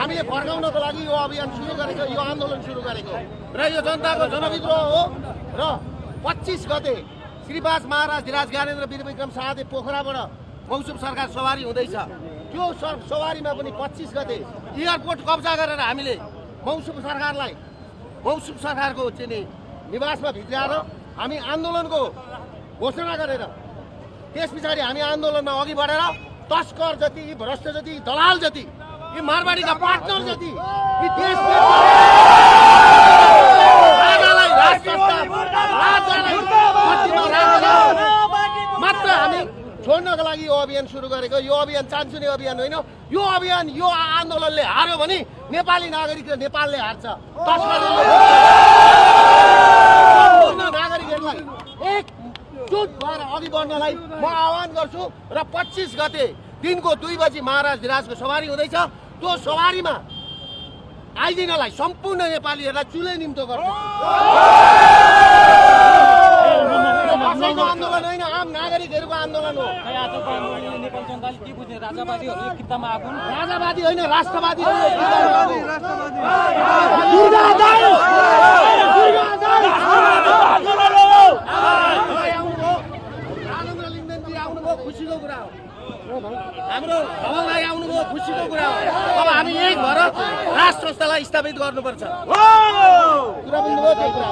हामीले फर्काउनको लागि यो अभियान सुरु गरेको, यो आन्दोलन सुरु गरेको र यो जनताको जनविद्रोह हो। र 25 गते श्रीपाद महाराज धिराज ज्ञानेन्द्र वीरविक्रम शाहदेव पोखराबाट मौसम सरकार सवारी हुँदैछ। त्यो सवारीमा पनि 25 गते एयरपोर्ट कब्जा गरेर हामीले मौसम सरकारको चाहिँ निवासमा भित्राएर हामी आन्दोलनको घोषणा गरेर त्यस पछाडि हामी आन्दोलनमा अघि बढेर तस्कर जति, भ्रष्ट जति, दलाल जति, यी मारवाडीका पार्टनर जति, यी देशमा मात्र हामी छोड्नको लागि यो अभियान सुरु गरेको। यो अभियान चान्चुने अभियान होइन। यो अभियान, यो आन्दोलनले हार्यो भने नेपाली नागरिक र नेपालले हार्छ। नागरिकहरूलाई एकजुट भएर अघि बढ्नलाई म आह्वान गर्छु र 25 गते दिनको 2 बजी महाराज धिराजको सवारी हुँदैछ। त्यो सवारीमा आइदिनलाई सम्पूर्ण नेपालीहरूलाई चुले निम्तो गर्छ। आन्दोलन होइन, आम नागरिकहरूको आन्दोलन हो। राजावादी होइन, राष्ट्रवादी होइन। राजेन्द्र लिङ्गदेनजी आउनुभयो, खुसीको कुरा हो। हाम्रो धवल राई आउनुभयो, खुसीको कुरा हो। अब हामी एक भएर राष्ट्र संस्थालाई स्थापित गर्नुपर्छ। कुरा बुझ्नुभयो? त्यो कुरा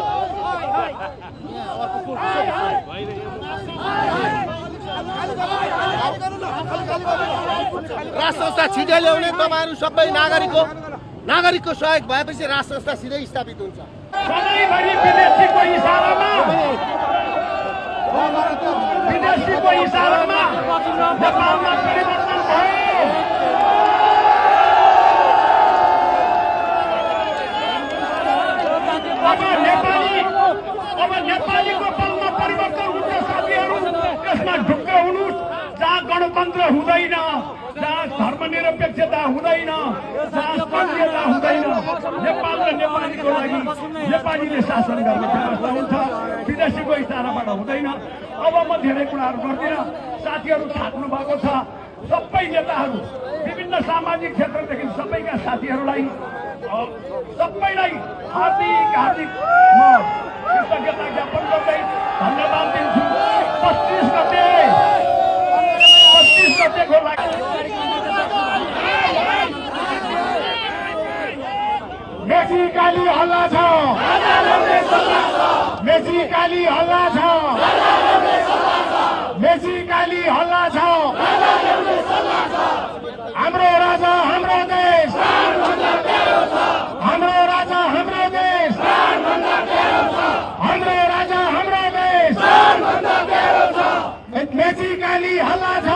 राष्ट्र संस्था छिटै ल्याउने। तपाईहरू सबै नागरिकको सहयोग भएपछि राष्ट्र संस्था सिधै स्थापित हुन्छ। अब नेपालीको बलमा परिवर्तन हुन्छ साथीहरू। यसमा ढुक्क हुनुहोस्। जहाँ गणतन्त्र हुँदैन, जहाँ धर्मनिरपेक्षता हुँदैन, जहाँ संघीयता हुँदैन, नेपाल र नेपालीको लागि नेपालीले शासन गर्ने व्यवस्था हुन्छ। विदेशीको इसाराबाट हुँदैन। अब म धेरै कुराहरू गर्दिनँ। साथीहरू थाक्नु भएको छ। सबै नेताहरू, विभिन्न सामाजिक क्षेत्रदेखि सबैका साथीहरूलाई सबैलाई हार्दिक म कृतज्ञता ज्ञापन गर्दै धन्यवाद दिन्छु। 25 गतेको लागि मेची काली हल्ला छ, मेची काली हल्ला छ, मेची काली हल्ला छ। हाम्रो राजा हाम्रो देश, हाम्रो राजा हाम्रो देश, हाम्रो राजा हाम्रो देश। मेची काली हल्ला छ,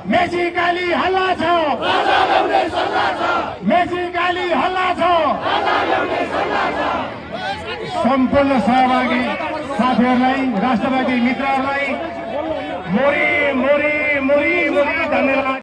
मेची काली हल्ला छ, मेची काली हल्ला छ। सम्पूर्ण सहभागी साथीहरूलाई, राष्ट्रवादी मित्रहरूलाई मोरी मोरी मोरी मोरी धन्यवाद।